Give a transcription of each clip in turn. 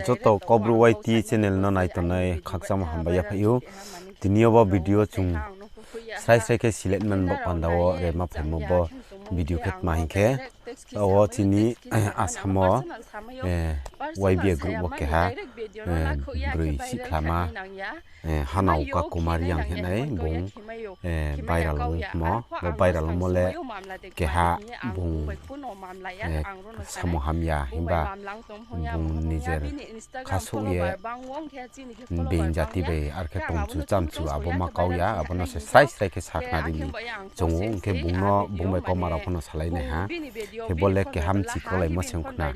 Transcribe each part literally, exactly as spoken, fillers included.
Joto Kaubru Y T channel no nai tongnai khakchangmo hambai yaphaih ou. Tini yo bo video chung srai srai khe select man bo panda wo rema phaimo bo video khe tma hing khe, o chini Assam wo, Y B A group wo keha, broi sihkhlama, Hanao Kakuma Reang hinai bung, viral ongmo, bo viral ongmo le keha bung, samung hamya himba bung nijer khasouh ye being jati bai arkhe tongmchu chámchu abo ma kau ya, abo no se srai srai khe sakhnari ni choung ou, hing khe bung no, bung bai kauma rao pho no salai nai ha. Khe bo le keha mchi krolaimo se ong khna.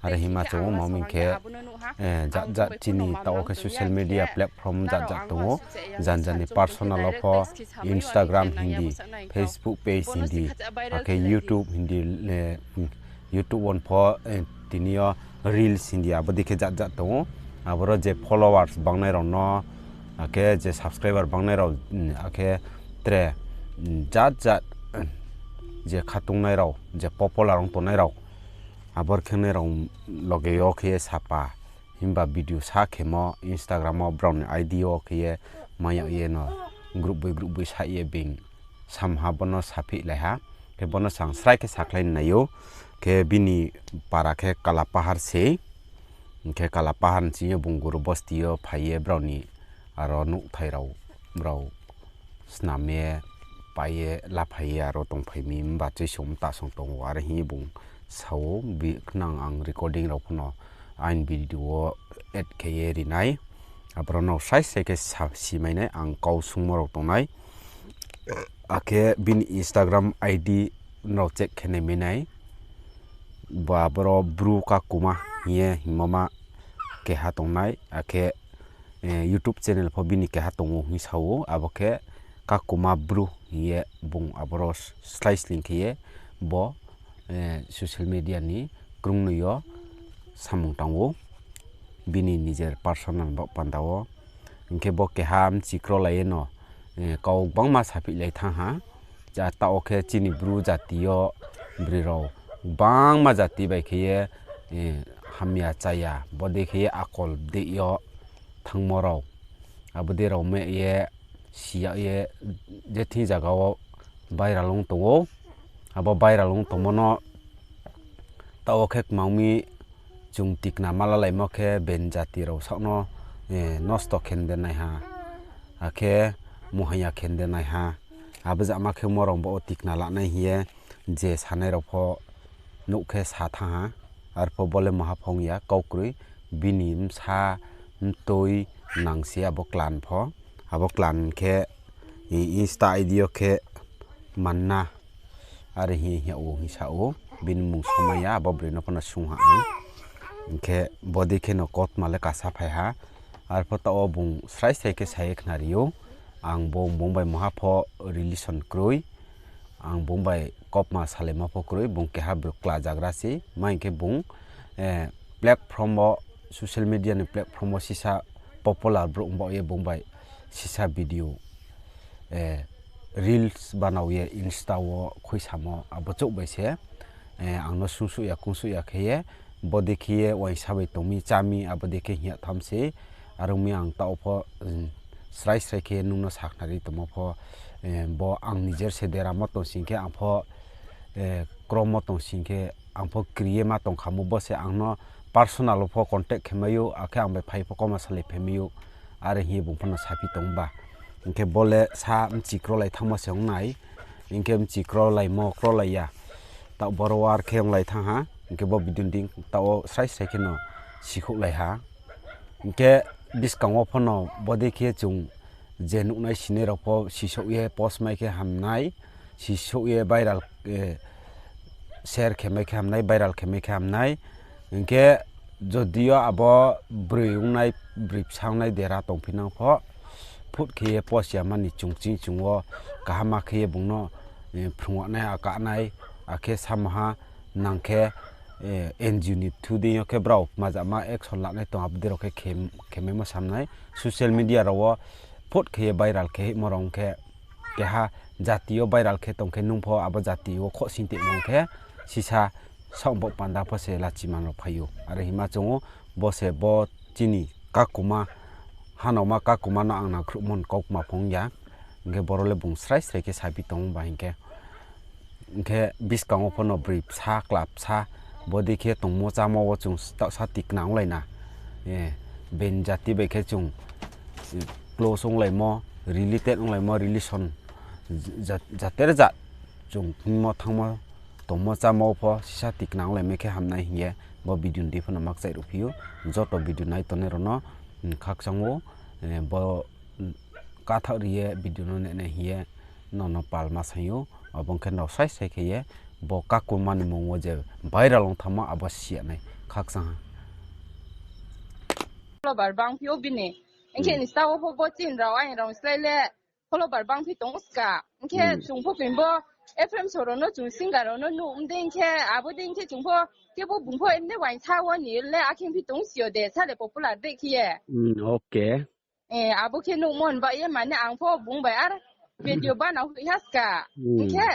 Are hima choung ou, ma hing khe, jat jat chini taoh wo khe social media platform jat jat tong ou. Jan jan ni personal wo pho, Instagram hing di, Facebook page hing di, akhe YouTube hing di, YouTube wo pho, tini yo reels hing di, abo dei khe jat jat tong ou. Aboro je followers bangnai rao no, akhe je subscriber bangnai rao, akhe tre, jat jat, je khatungnai rao, je popular ong tongnai rao, abor khenai rao loge yo khe ye sapa, himba video sa khemo Instagram wo brao ni I D yo khe ye mai yag ye no group bai group bai sa ye being samha bo no saphihlai ha. Khe bo no sang srai khe sakhlai nai ou. Khe bini para khe Kalapahar sei. Hing khe Kalapahar ni sing yo bung Guru Bosti yo phai ye brao ni aro nouhthai rao brao snam ye, pai ye, laphai ye aro tongphai mi, himba chuisom mtasong tong ou, are hing ye bung sa ou, bi khnang ang recording rao pho no aini video wo add khe ye ri nai. Aboro no srai srai khe sa-, si mai nai, ang kau sungmo rao tong nai. Akhe bini Instagram I D rao check khe nai mai nai. Bo aboro Bru Kakuma hing ye hingmo ma keha tong nai, akhe, YouTube channel pho bini keha tong ou hing sa ou, abo khe Kakuma Bru hing ye bung aboro slái sleing khe ye bo, social media ni krungnoi yo samung tang ou, bini nijer personal bo panda wo. Hing khe bo keha mchi krolai ye no, kau gbangma saphihlai thanng ha. Taoh wo khe chini Bru jati yo broi rao gbangma jati bai khe ye, hamya chaya, bodei khe ye akol dei yo thanngmo rao. Abo dei rao meh ye, si yag ye, je thing zaga wo viral ong tong ou. Abo viral ong tongmo no taoh wo khe kmang mi chung tikna ma lalaimo khe ben jati rao saoh no, nosto khe de nai ha, akhe muhaiya khe de nai ha. Abo jama khe mo rao bo wo tikna lanai hing ye je sanai rao pho nouh khe sa thanng ha. Arpho bo le maha pho ong ya, kau kroi, bini bsa mtoi nang se abo clan pho. Abo clan khe, Insta I D yo khe Manna are hing ye hing yag ou hing sa ou, bini mmung somai ya, abo broi no pho no sung ha ang. Hing khe bodei khe no kautma le kasa phai ha. Arpho taoh wo bung srai srai khe sa ye khnari ou. Ang bung, bung bai maha pho relation kroi. Ang bung bai kautma salaimo pho kroi, bung keha bkla zagra se. Ma hing khe bung, platform wo, social media ni platform wo sisa popular brouh ong baoh ye bung bai sisa video, reels banao ye Insta wo khuisamo abo chouh bai se, ang no sungsuh ya kungsuh ya khe ye, bodei khe ye uaingsa bai tong mi, chá mi, abo dei khe hing yag tham se. Are ong mi ang taoh pho, srai srai khe nung no sakhnari tongmo pho, bo ang nijer se deramo tong sing khe ang pho, kromo tong sing khe ang pho kri ye ma tong khamo, bo se ang no personal wo pho contact khe mai ou, akhe ang bai phai pho kauma salai phai mai ou, are hing ye bung pho no saphi tong ba. Hing khe bo le sa mchi krolai thanngmo se ong nai, hing khe mchi krolaimo krolai ya, taoh boro wo ar khe onglai thanng ha, hing khe bo video dei taoh wo srai srai khe no sikhouhlai ha. Hing khe buskang wo pho no bodei khe chung je nuhnai sinai rao pho sisouh ye post mai khe hamnai, sisouh ye viral, share khe mai khe hamnai, viral khe mai khe hamnai. Hing khe jodi yo abo broi ongnai, broi bsa ongnai dera tongphi nang pho, phut khe ye post ya mani chung ching chung wo kaham khe ye bung no, phrung wanai, aka nai, akhe samaha nang khe, N G O ni thu dei yo khe brao majama action lanai tong, abo dei rao khe khe-, khemaimo samnai. Social media rao wo phut khe ye viral khe himo rao ong khe, keha jati yo viral khe tong khe nung pho abo jati wo khohsing tongmo ong khe, sisa Saoh bo panda pho se lachiman rao phai ou. Are hima chung ou, bo se bo chini kakuma, hanaoma kakuma no ang nangkhruhmo ni kaukma phung ya. Hing khe boro le bung srai srai khe saphi tong ou ba hing khe. Hing khe buskang wo pho no broi bsa, kla bsa, bodei khe tongmo chámo wo chung taohsa tikna onglai na. Eh, being jati bai khe chung, eh, close onglaimo, related onglaimo, relation ja-, jater ja chung hingmo thanngmo, tongmo chámo wo pho sisa tikna onglai mai khe hamnai hing ye bo video ni dei pho no makchaih ruhphi ou. Joto video nai tongnai rao no, mm, khakchang ou, eh, bo, mm, kathaoh ri ye video no nainai hing ye nono palma saing ou. Abo ong khe nrao srai srai khe ye bo kakuma ni mung wo je viral ong thanngmo abo si ya nai khakchang ha. Follower bangphi ou bini. Hing khe Insta wo pho bo chini rao aini rao slái le follower bangphi tong ska. Hing khe chung pho khe bo F M so rao no chung singer rao no nuh mdei hing khe abo dei hing khe chung pho khe bo bung pho emne uaingsa wo ni le akhe phi tong si yo de sa le popular dei khe ye. Abo khe nuhmo ni baoh ye mane ang pho bung bai ar video bana hoih ha ska. Hing khe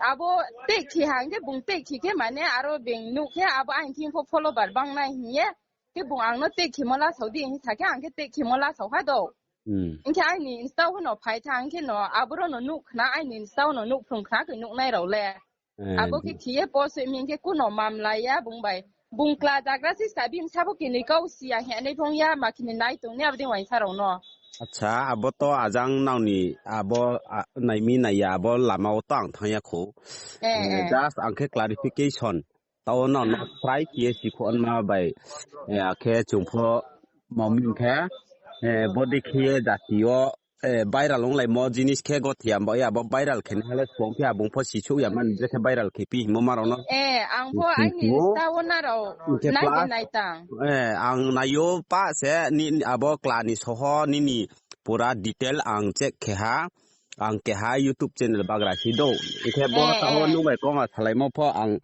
abo tag khe ha hing khe bung tag khe khe mane aro being nuh khe abo aini thing pho follower bangnai hing ye. Khe bung ang no tag khemo lasao di hing sa khe ang khe tag khemo lasao ha do. Hing khe aini Insta wo no phai thanng khe no aboro no nuh khna, aini Insta wo no nuh phrung khna khe nuhnai rao le. Abo khe khe ye post mi hing khe kuno mamla ya bung bai. Bung kla zagra se sa bini sa pho kini kau si ya hing nai phong ya ma kini nai tong ni abo dei uaingsa rao no. Acha, abo to ajang nrao ni abo, a, nai mi nai ya abo lama wo to ang thanng ya khou. Just ang khe clarification. Taoh wo nrao no try khe ye sikhouh nma bai, eh, akhe chung pho ma mi khe, eh, bodei khe ye jati yo, eh, viral onglaimo jinis khe gothi ya ba ye abo viral khe ni ha le song khe abung pho sisouh ya mani je khe viral khe phi hingmo ma rao no. Eh, ang pho aini Insta wo nrao nai de nai tang. Eh, ang nai ou pa se ni, abo kla ni soho nini pura detail ang check khe ha. Ang keha YouTube channel bagra si do. Hing khe bo taoh wo nung bai kong a salaimo pho ang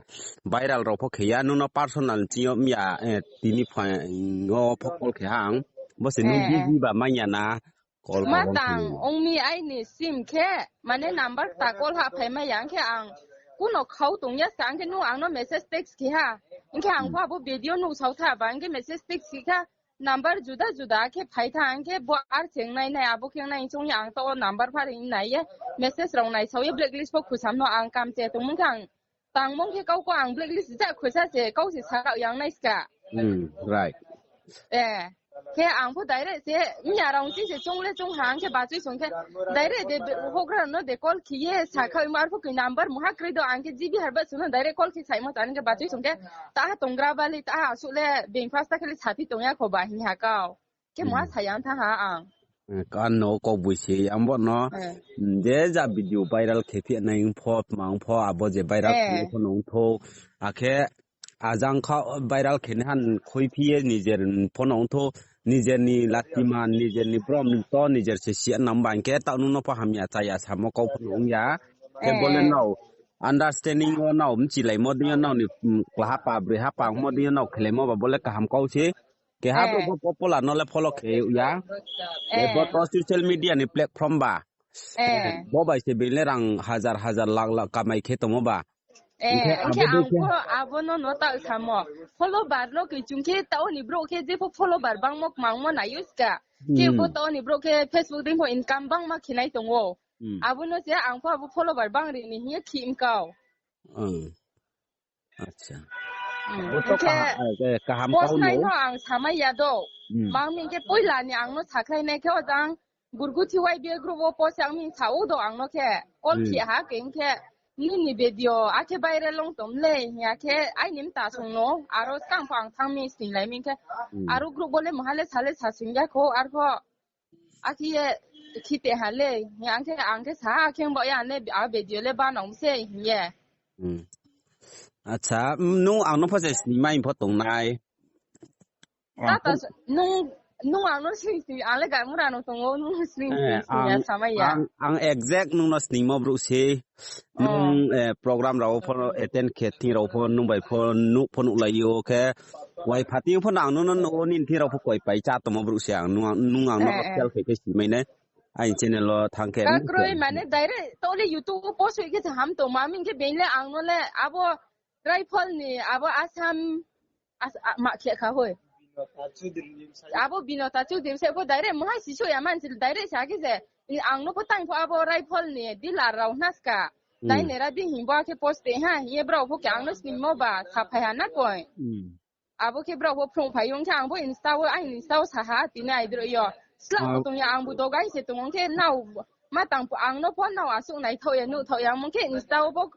viral rao pho khe ya, nung no personal ching yo mya, eh, tini phaing yo pho call khe ha ang. Bo se nung busy ba mai ya na, call ma tang ong mi aini sim khe, mane number ta call ha phai mai ya, hing khe ang kuno khau tong ya sa, hing khe nung ang no message text khe ha. Hing khe ang pho abo video nuh sao tha ba, hing khe message text khe kha, number juda juda khe phai tha, hing khe bo ar se ong nai nai, abo khe ong nai, hing chung ya ang taoh wo number phari nai ye, message rao naisao ye blacklist pho khusam no ang kam che tongmung khe ang tangmung khe kau ko ang blacklist ja khusa se kau se sa rao yang nai ska. Khe ang pho direct se, mya rao chi se chung le chung ha, ang khe bachui song khe, direct de houhgra no de call khe ye sa kha, mar pho khe number mungha kroi do, ang khe G B harba sung no direct call khe saimo ta, ang khe bachui song khe, taha tonggra bali, taha asuh le being first ta khe le saphi tong ya kho ba hing ha kau. Khe mungha sa yang tha ha ang. Kan no kau boi se, ang bo no, je ja video viral khe phi nai ong pho, tma ong pho, abo je viral khe pho no ong thou, akhe ajang kha viral khe ni han khuiphi ye nijer pho no ong thou, nijer ni latiman, nijer ni brom to nijer se si ya nang ba hing khe taoh nung no pho hamya chaya samo kau pho no ong ya. Khe bo le nrao understanding wo nrao mchilaimo dei yo nrao ni, klaha pa broi ha pa ongmo dei yo nrao khelaimo ba bo le kaham kau se. Keha brouh pho popular no le follow khe ya. Bo to social media ni platform ba. Bo bai se being le rang hazar hazar lakh lakh kamai khe tongmo ba. Hing khe ang pho abo no no taoh samo. Follower no khe chung khe taoh ni brouh khe je pho follower bangmo kmangmo nai use ka. Khe bo taoh ni brouh khe Facebook dei pho income bangma khe nai tong ou. Abo no se ang pho abo follower bang ri ni hing ye khi mkau. Hing khe post nai no ang samai ya do. Mang mi khe poila ni ang no sakhlai nai khe ojang Gurguthi Y B A group wo post ang mi sa ou do ang no khe. Call khe ha khe hing khe nini video akhe viral long tom le hing ya khe aini mta song no aro skang pho ang thanng mi sninglai mi khe aro group wo le mungha le sa le sa sing ya kho arpho akhe ye khite ha le hing ang khe ang khe sa ha khe bo ya ne a video le banang se hing ye. Acha, nung ang no pho se sningmai pho tongnai. Tata, nung, nung ang no sning sning, ang le Gaimura no tong ou, nung sning sning sning ya samai ya. Ang, ang exact nung no sningmo brouh se. Nung, eh, program rao pho attend khe thing rao pho nung bai pho nuh pho nuhlai ou khe. Wai phathing pho no ang nung no nuh ou, nini thing rao pho koi pai chá tongmo brouh se ang, nung, nung ang no hostel khe khe simai nai. Aini channel wo thanng khe. Kakroi mane direct to le YouTube wo post hoih khe se ham tong ma, ming khe being le ang no le abo Raiphol ni abo Assam, As-, a, ma khe kha hoi. Abo Binota Chudri se pho direct mungha sisouh ya man se direct sa khe se. Ni ang no pho tang pho abo Raiphol ni dealer rao hna ska. Nai nera di hing bo akhe post te ha, hing ye brao pho khe ang no sningmo ba, saphai ha na koi. Abo khe brao pho phrung phai ong khe ang bo Insta wo, ang Insta wo sa ha, tini aidro yo. Sla pho tong ya, ang bo dogai se tong ong khe nao ma tang pho ang no pho nao asuh naithaoh ya, nuhthaoh ya, mung khe Insta wo pho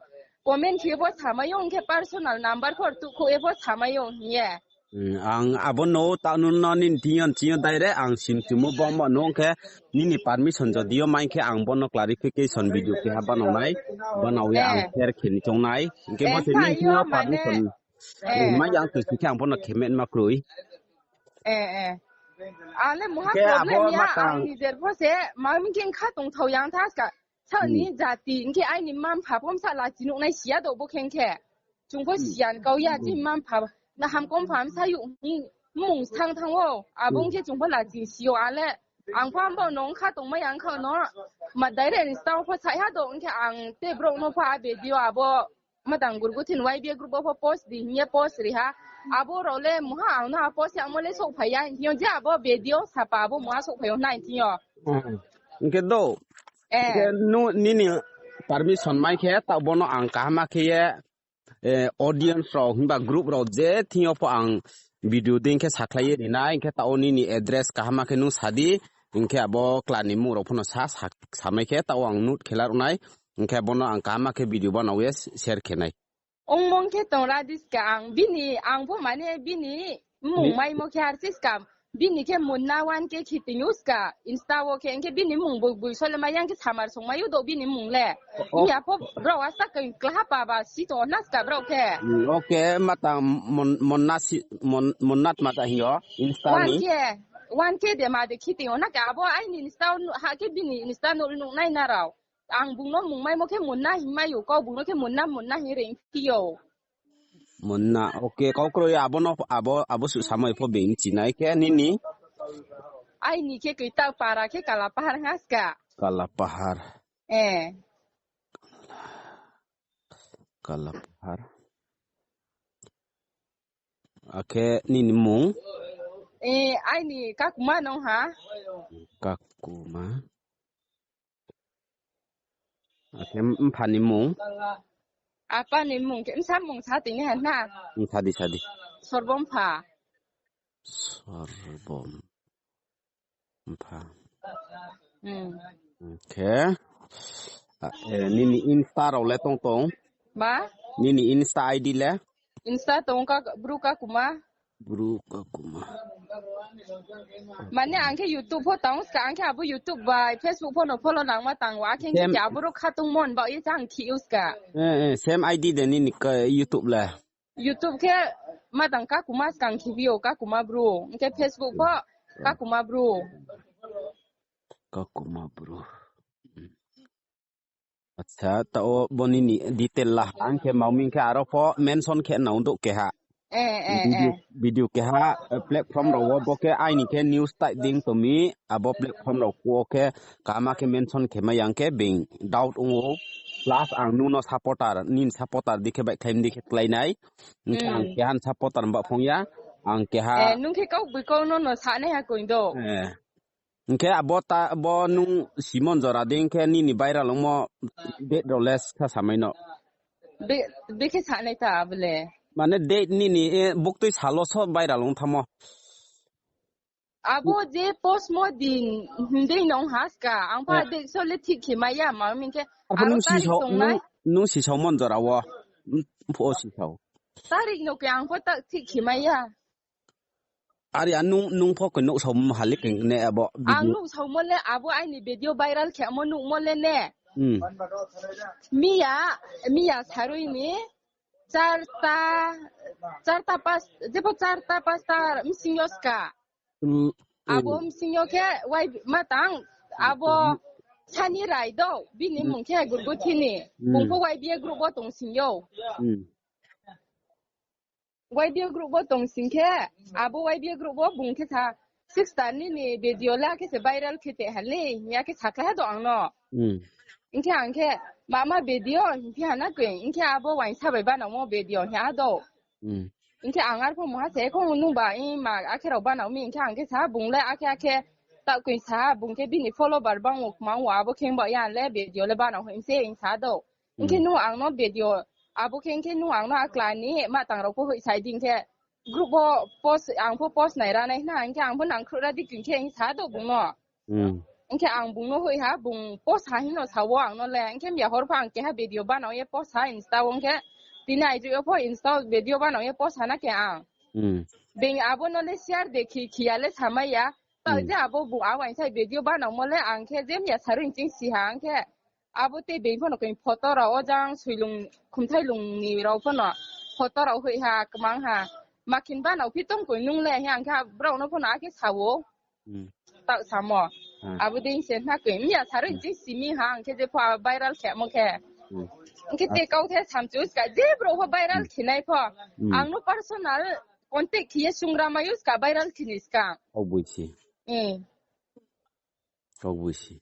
comment khe pho samai ong khe personal number pho tukhouh ye pho samai ong hing ye. Hmm, ang abo no ta nu no nini thing yo, thing yo direct ang sim tumo bo mo no khe nini permission jodi yo mai khe ang bo no clarification video keha banao nai, banao ye ang share khe ni chong nai. Hing khe bo se nini thing yo permission mai yang khe si khe ang bo no khe met ma kroi. Eh, eh. Ale muha problem ya, ang nijer pho se, ma mi khe kha tongthao yang tha ska. Sa ni jati, hing khe aini mma mpha pho bsa lachi nuh nai si ya do bo khe hing khe. Chung pho si ya kau ya, chini mma mpha, na hamkom pha bsa yuh hing, mmung thang thang ou. Abo hing khe chung pho lachi si yo ale. Ang pho abo no ong kha tongmai ang kha no. Ma direct ni stao pho sa ya do hing khe ang te brouh no pho a video abo. Ma tang gurguthin Y B A group wo pho post di hing ye post ri ha. Abo rao le muha ang no ha post yagmo le souhphai ya hing yo je abo video sapa abo muha souhphai yo nai thing yo. Hing khe do. Hing khe nini permission mai khe taoh bo no ang kaham khe ye, audience rao himba group rao je thing yo pho ang video dei khe sakhlai ye ri nai, hing khe taoh wo nini address kaham khe nung sa di, hing khe abo kla ni mmung rao pho no sa, sa, samai khe taoh wo ang note khe la ruh nai, hing khe bo no ang kaham khe video banao ye share khe nai. Ongmong khe tong ra di ska ang, bini, ang pho mane bini mmung maimo khe ar se ska, bini khe Munna one K khe tong ou ska, Insta wo khe, hing khe bini mmung bo boi sole mai yang khe samar song mai ou do bini mmung le. Hing ya pho brao asa khe klaha pa ba si tong na ska brao khe. Oke, ma tang Munna si, Munna tma ta hing yo, Insta ni. One K, one K de ma de khe tong ou na khe abo aini Insta ha khe bini Insta no nuh nai na rao. Ang bung no mmung maimo khe Munna hing mai ou, kau bung no khe Munna, Munna hing reing phi ou. Munna, oke, kau kroi abo no, abo, abo suh samai pho being chinai khe nini. Aini khe koi ta para khe Kalapahar ha ska. Kalapahar. Eh. Kalapahar. Akhe nini mmung? Eh, aini kakuma nong ha. Kakuma. Akhe mpha ni mmung? Apa ni mmung khe, bsa mmung sa tini ha na. Sa di, sa di. Sorbo mpha. Sorbo mpha. Khe, nini Insta rao le tong tong? Ba? Nini Insta I D le? Insta tong ka, Bru Kakuma. Bru Kakuma. Mane ang khe YouTube pho tong ska, ang khe abo YouTube bai Facebook pho no follow nangma tang ou, akhe khe abo ro kha tongmo ni baoh ye chang khi ou ska. Same I D de nini YouTube le? YouTube khe ma tang Kakuma skang khibi ou, Kakuma Bru. Hing khe Facebook pho Kakuma Bru. Kakuma Bru. Acha, taoh wo bo nini detail la ha, hing khe maoming khe aro pho mention khe nang douh keha. Video keha, platform rao wo bo khe aini khe news type ding tong mi, abo platform rao wo khe kaham khe mention khe mai yang khe being doubt ong ou. Plus ang nung no supporter, nini supporter di khe baihkhlai mi di khe klái nai. Hing khe ang keha ni supporter ba phong ya, ang keha. Nung khe kau boi kau no no sanai ha koi do. Hing khe abo ta, bo nung Simon jora dei hing khe nini viral ongmo date rao le sa samai no. Be, be khe sanai ta abo le. Mane date nini, buktui salo so viral ong thamo. Abo je post mo din hindei nong ha ska, ang pha date so le thik khe mai ya, ma hing khe aro tarik tongnai. Nung sisao mon jora wo, pho sisao. Tarik no khe ang pho ta thik khe mai ya. Are a nung, nung pho khe nuhsaomo halik ne abo video. Ang nuhsaomo le abo aini video viral khemo nuhmo le ne. Miya, miya sarui ni charta, charta pas, jepho charta pasta bsing yo ska. Abo bsing yo khe wai matang, abo sani rai do, bini mmung khe Gurguthi ni. Bung pho Y B A group wo tong sing yo. Y B A group wo tong sing khe, abo Y B A group wo bung khe sa, sister nini video le akhe se viral khe te ha le, ya khe sakhlai ha do ang no. Hing khe ang khe, mama video hing phi ha na koi, hing khe abo uaingsa bai banangmo video hing ha do. Hing khe ang arphuh mungha se kho nung ba, i ma akhe rao banang mi, hing khe ang khe sa ha bung le akhe akhe, taoh koi sa ha bung khe bini follower bang ou kma ou, abo khe ba ya le video le banang hing se hing sa do. Hing khe nung ang no video, abo khe hing khe nung ang no akla ni ma tang rao pho hoih sai di hing khe, group wo post, ang pho post nai ra nai hna, hing khe ang pho nangkhruh ra di koi hing khe hing sa do bung no. Hing khe ang bung no hoih ha, bung post ha hing no sa wo ang no le, hing khe miya hor pho ang keha video banang ye post ha Insta wo, hing khe tini aijou yo pho Insta video banang ye post ha na khe ang. Being abo no le share de khi, khi ya le samai ya. Taoh je abo bung a uaingsai video banangmo le ang khe je miya sarui ching si ha, ang khe abo tei being pho no koi photo rao o jang soilung khumthai lung ni rao pho no photo rao hoih ha, kmang ha. Ma khin banang phi tong koi nung le hing ang khe brao no pho no akhe sa ou. Taoh samo. Abo dei se hna koi miya sarui ching si mi ha, ang khe je pho viral khemo khe. Ang khe te kau khe samchu ska, je brouh pho viral khinai pho. Ang no personal contact khe ye sungra mai ou ska, viral khini ska. Kau boi si.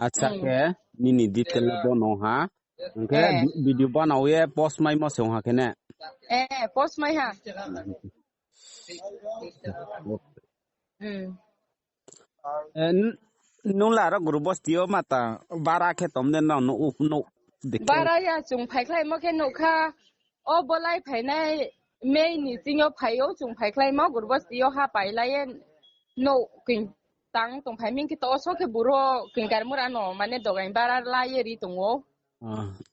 Acha khe, nini detail le bo no ha. Ang khe video banao ye post maimo se ong ha khe ne. Post mai ha. Nung le aro guru bosti yo ma ta bara khe tom de no, no, no, bara ya chung phaikhlaimo khe nouh kha. O bolai phainai May ni ching yo phai ou, chung phaikhlaimo guru bosti yo ha pailai ye nouh koi tang tongphai mi khe to so khe buro koi garmura no mane dogaing bara la ye ri tong ou.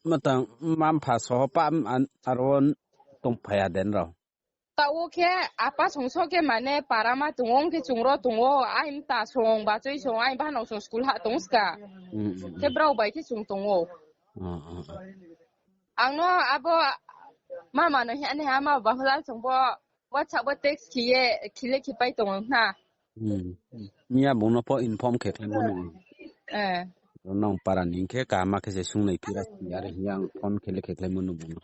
Ma ta, ma mpha soho pa, aro tongphai ya den rao. Taoh wo khe apa songso khe mane para ma tong ou, ong khe chung ro tong ou, ai mta song, bachoi song, ai bahanao song school ha tong ska. Khe brao bai khe chung tong ou. Ang no abo mama no hing ani ha, ma bahula song bo WhatsApp wo text khe ye, khe le khe pai tong ou hna. Miya bung no pho inform khe khlaimo no. Nang para ni khe kaham khe se sungnai phi ra si, are hing ye ang phone khe le khe khlaimo no bung no.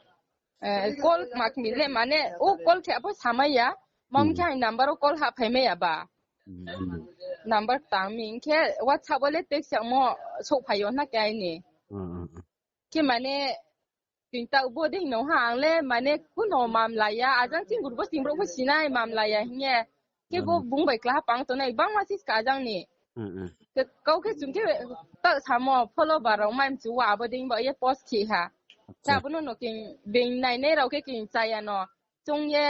Call kma kmi le mane, o call khe pho samai ya, ma hing khe ang number wo call ha phaimai ya ba. Number tang mi hing khe WhatsApp wo le text yagmo souhphai yo hna khe aini. Khe mane, tini taoh bo dei no ha, ang le mane kuno mamla ya, ajang ching guru bosti brouh pho sinai mamla ya hing ye. Khe bo bung bai klaha pang tongnai bangma si ska ajang ni. Khe kau khe chung khe taoh samo follower rao mai mchu wa abo dei ba ye post khe ha. Khe abo no no khe being nainai rao khe khe chaya no. Chung ye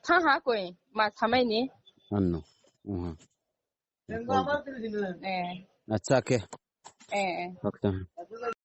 thanng ha koi ma samai ni. Acha khe.